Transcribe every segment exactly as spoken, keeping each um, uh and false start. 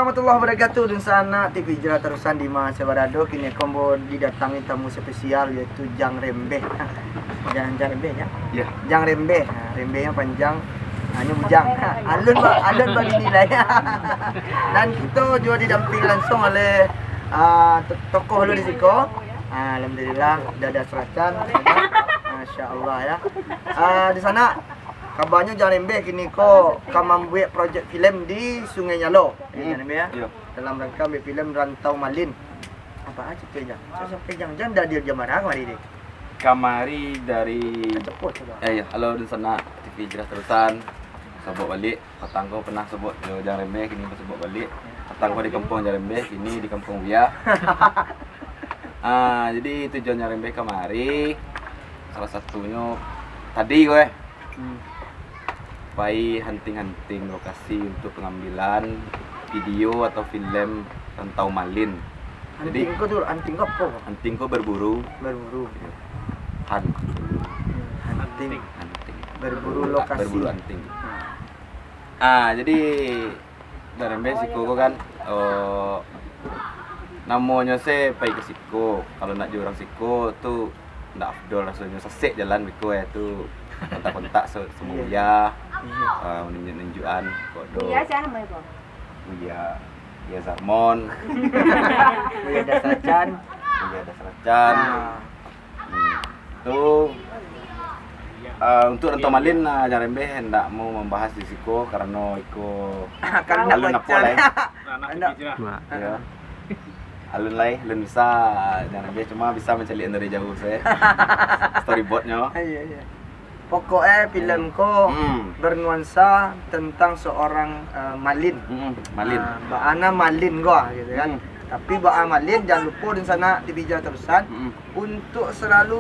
Warahmatullahi wabarakatuh. Dunsanak T V Hijrah Tarusan di ma sabarado, kini ko ambo didatangi tamu spesial, yaitu Jang Rembeh. Jang, Jang Rembeh, ya? Ya. Jang Rembeh. Ha, Rembeh yang panjang, ha, nyo bujang. Ha, alun ba-, alun babini lai. Dan kito juo didampingi langsung oleh, ah, to-, tokoh lo di siko. Ah, alhamdulillah, Dada Seracan. Masya Allah, ya. Ah, di sana, kabanyo Jang Rembeh kini ko ka mambuek projek filem di Sungai Nyalo. Ya, Hmm. Jang Rembeh, ya? Iya. Dalam rangka ambiak filem Rantau Malin. Apa aja tu, Jang? Saya sampai Jang, Jang dah dia, dia marah kemari deh. Kamari dari Kan cepot sudah. Eh, ya, halo dunsanak, T V Hijrah Tarusan. Sobok balik. Patang ko pernah sobok jo Jang Rembeh, kini basobok balik. Patang ko di kampuang Jang Rembeh, kini di kampuang Buya. Ah, jadi tujuan Jang Rembeh kamari, salah satunyo tadi ko, eh. Hmm. Pai hunting-hunting lokasi untuk pengambilan video atau filem Rantau Malin. Jadi, Hunting ko tu, hunting ko apo, Bang? Hunting ko berburu. Berburu. Hunt. Hmm, hunting. Hunting. Berburu lokasi. Berburu hunting. Hmm. Ah, jadi, Jang Rembeh siko ko kan, eh, namonyo se pai ka siko. Kalau nak jo urang siko tu ndak afdol rasonyo, sasek jalan beko, eh, tu kontak-kontak se-, samo Iya. Buya, Iya. eh, nunjuk-nunjukan, kok do. Buya sia namo ko? Buya, Buya Zarmon. Buya Dasracan. Buya Dasracan. Ah. Hmm. Tu, eh, untuk Rantau Malin, eh, Jang Rembeh ndak mau mambahas di siko karano iko Karano alun apo pacar. Lai. Ranah Anak. Hijrah. Wah. Ya. Alun lai, alun bisa, Jang Rembeh cuma bisa mancaliak dari jauh sajo. Storyboardnyo. Iya, iya. Pokoknya filem ko Hmm. bernuansa tentang seorang, eh, malin. Hmm, malin. Ah, baa nan malin ko, gitu kan. Hmm. Tapi baa malin, jangan lupa di sana di bija terusan Hmm. untuk selalu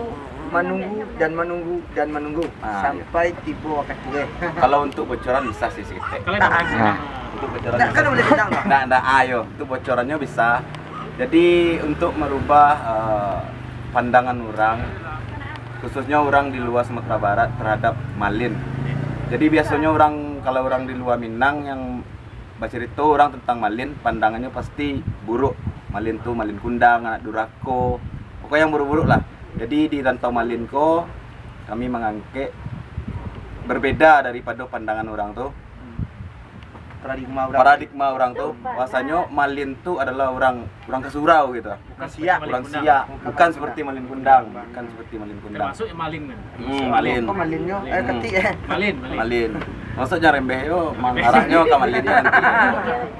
menunggu dan menunggu dan menunggu Ah, iya. sampai tiba waktu, eh. Kalau untuk bocoran bisa sih seketek. Kalian Nah, Nah. Untuk bocoran Nah, bisa. Kan boleh bilang, Bang? Ndak, ndak, ayo. Untuk bocorannyo bisa. Jadi, untuk merubah, eh, pandangan urang, khususnyo urang di luar Sumatera Barat terhadap malin. Jadi, biasonyo urang, kalau urang di luar Minang yang bacarito urang tentang malin, pandangannyo pasti buruk. Malin tu malin kundang, anak durako, pokoknyo yang buruk-buruk lah. Jadi, di Rantau Malin ko, kami mangangkek berbeda daripado pandangan urang tu. Hmm. Paradigma urang. Paradigma urang tu, Betul. bahwasanyo malin tu adalah urang, urang ka surau gitu. Bukan Urang seperti siak. malin Urang kundang. siak, Bukan bukan malin seperti kundang. malin kundang, bukan seperti malin kundang. Termasuk yang malin kan? Hmm, malin. Apa malinyo? Eh, Hmm. ketik, eh. Malin, malin. Malin. Maksudnyo rembeh yo, mangarahnya ka malin yo nanti.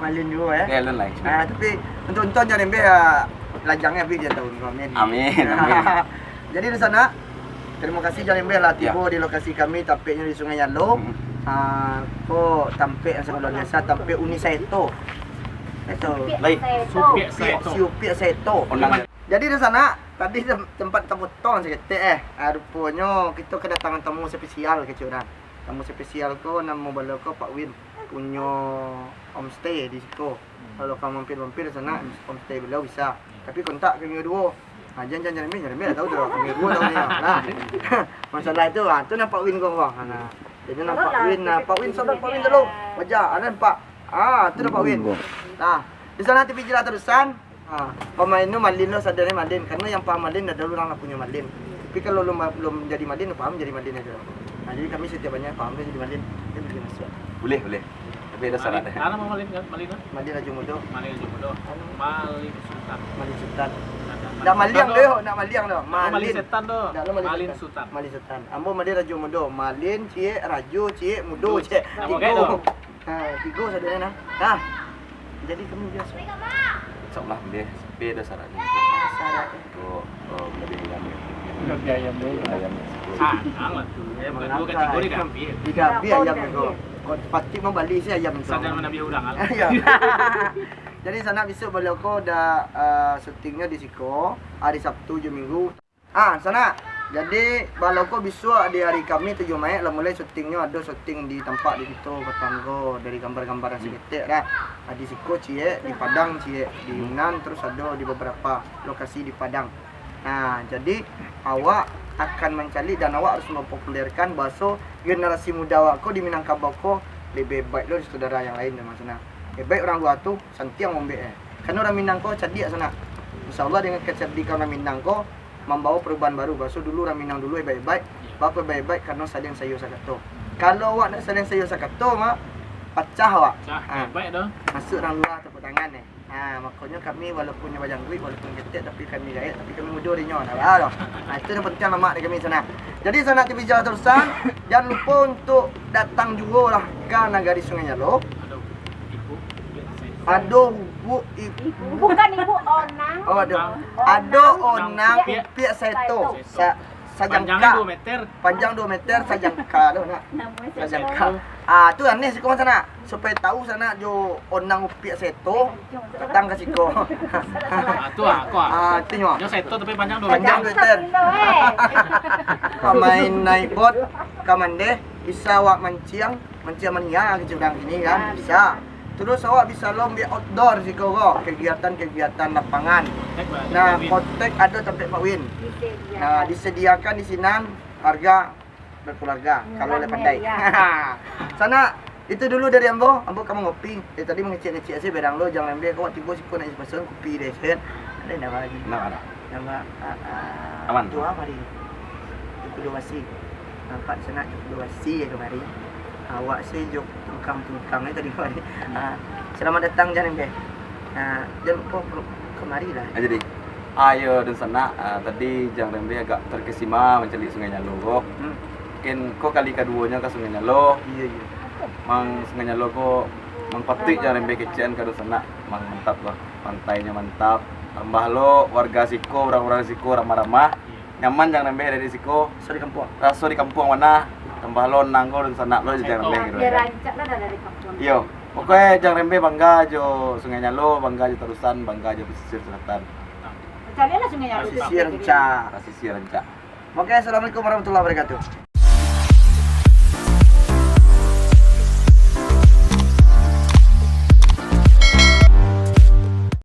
Malin juga, eh. Oke, alun lah. Ah, tapi untuk untuang Jang Rembeh, ah, lajangnya habis dia tahun, amin. Amin, amin. Jadi di sana, terima kasih Jang Rembeh lah Ya. tiba di lokasi kami, tapeknya di Sungai Nyalo. Hmm. Ah, ko tampek yang sangat luar biasa, tampek Uni Saito. Saito. Lain. Supiak Saito. Supiak Saito. Onang. Jadi di sana, tadi tem-, tempat tapotong saketek, eh. Ah, ruponyo kito kedatangan tamu spesial, kecek urang. Tamu spesial ko, namo baliau ko Pak Win, punyo homestay di siko. Hmm. Kalau ka mampir-mampir di sana, Hmm. homestay baliau bisa. Hmm. Tapi kontak kami duo. Ha, jan, jan, Jang Rembeh, Jang Rembeh lah tahu tu, kami duo tahu ni. Nah. Masalah tu, ha, tu nan Pak Win ko, Bang. Ha, nah. Jadi nan Pak Win, nah, Pak Win, saudara Pak Win dulu. Wajah, ada Pak. Ah, tu dah Pak Win. Nah, di sana T V Hijrah Tarusan. Ha, pamain tu malin lo, sadonyo malin. Karano yang paham malin adalah urang lah punyo malin. Tapi kalau belum, belum jadi malin, paham jadi malin aja. Nah, jadi kami setiap banyak paham tu jadi malin. Dia boleh masuk. Boleh, boleh. Tapi ada syarat, eh. Malin. Malin, malin, malin. Malin Rajo Mudo. Malin Rajo Mudo. Malin Sutan. Malin Sutan. Ada Nak malin maliang Sutan tu, tu. Nak maliang tu. Malin. Malin setan tu. Nak lo malin Malin setan. Sutan. Malin setan. Ambo malin Rajo Mudo. Malin, ciek, rajo, ciek, mudo, Mudo. ciek. Nak Tigo. pakai tu. Ha, tigo sadonyo nah. Nah. Jadi kami biaso. Insyaallah, dia sepi ada syaratnya. Syaratnya. Ko, ko, lebih ayam. Lebih ayam dulu. Ayam. Ah, amat tu. Ayam kedua, ketiga dia dah ambil. Tiga ambil ayam tu. Kau pasti mau beli si ayam tu. Sadar mana biar orang, ah. Ya. Jadi, sanak, bisuak baliau ko dah, ah, syutingnyo di siko, hari Sabtu jo Minggu. Ah, sanak. Jadi, baliau ko bisuak di hari Kami tujuah Maik lah mulai syutingnyo, ado syuting di tampak di kito, Batanggo, dari gambar-gambar yang saketek dah. Ah, di siko ciek, di Padang ciek, di Yunan, terus ado di beberapa lokasi di Padang. Nah, jadi awak akan mancaliak dan awak harus mempopulerkan bahaso generasi muda awak ko di Minangkabau ko lebih baik lo dari saudara yang lain, maksudnya. Hebaik urang lua tu, santiang mambek, eh. Karano urang Minang ko cadiak sanak. Insya Allah dengan kacardikan urang Minang ko mambawa perubahan baru. Baso dulu urang Minang dulu hebaik-hebaik, baru hebaik-hebaik karano saling sayua sakato. Kalau awak ndak saling sayua sakato, mak, pacah awak. Pacah, ha. Hebaik tu. Masuak urang lua tepuk tangan, eh. Ha, makonyo kami walaupun nyo bajangguik, walaupun ketek, tapi kami gaek, tapi kami mudo dinyo. Nah, baa tu. Nah, itu yang penting lamak di kami sanak. Jadi sanak T V Jalo Tarusan, jangan lupa untuk datang juo lah ka Nagari Sungai Nyalo. Ado ubuk ibu. Bukan ibu, onang. Oh, ado. Onang. Ado onang upiak saeto. Sa-, sajangka. Panjang duo meter. Panjang duo meter, sajangka tu, nak. Sajangka. Ah, tu aneh siko sanak. Supayo tahu sanak jo onang upiak saeto, datang ka siko. Ah, tu ah, ko ah. Ah, tu nyo. Nyo saeto tapi panjang duo meter. Panjang duo meter. Pamain naik bot ka Mandeh, bisa awak manciang, manciang mania kecek urang kini kan, bisa. Terus awak bisa lo ambiak outdoor siko ko, kegiatan-kegiatan lapangan. Nah, kotek ado tampek Pak Win. Nah, disediakan di sinan, harga berkeluarga, kalau lah pandai. Sanak, itu dulu dari ambo, ambo ka mangopi. Eh, tadi mangecek-ngecek se berang lo, Jang Rembeh, kau tibo siko nak isi pasan kopi deh, sen. Ada ndak lagi? Ndak ada. Ndak ada. Ah, ah. Aman. Tua mari. Cukup dua basi. Nampak sanak cukup dua basi ya kamari. Awak se jo tungkang-tungkang ni tadi kamari. Ah, selamat datang, Jang Rembeh. Ah, jangan lupa kamari lah. Ah, jadi, ayo, dunsanak, ah, tadi Jang Rembeh agak terkesima mancaliak Sungai Nyalo ko. Hmm. Mungkin ko kali kaduonyo ka Sungai Nyalo. Iyo, iyo. Mang Sungai Nyalo ko, mang patuik Jang Rembeh kecekan ka dunsanak, mang mantap lah. Pantainyo mantap. Tambah lo warga siko, urang-urang siko ramah-ramah. Nyaman Jang Rembeh dari siko. Raso di kampuang. Raso di kampuang bana. Tambah lo onang ko dunsanak lo Jang Rembeh gitu. Iyo rancak lah dah dari kampuang. Iyo. Pokoknyo Jang Rembeh bangga jo Sungai Nyalo, bangga jo Tarusan, bangga jo Pasisia Selatan. Carilah Sungai Nyalo. Pasisia rancak. Pasisia rancak. Oke, assalamualaikum warahmatullahi wabarakatuh.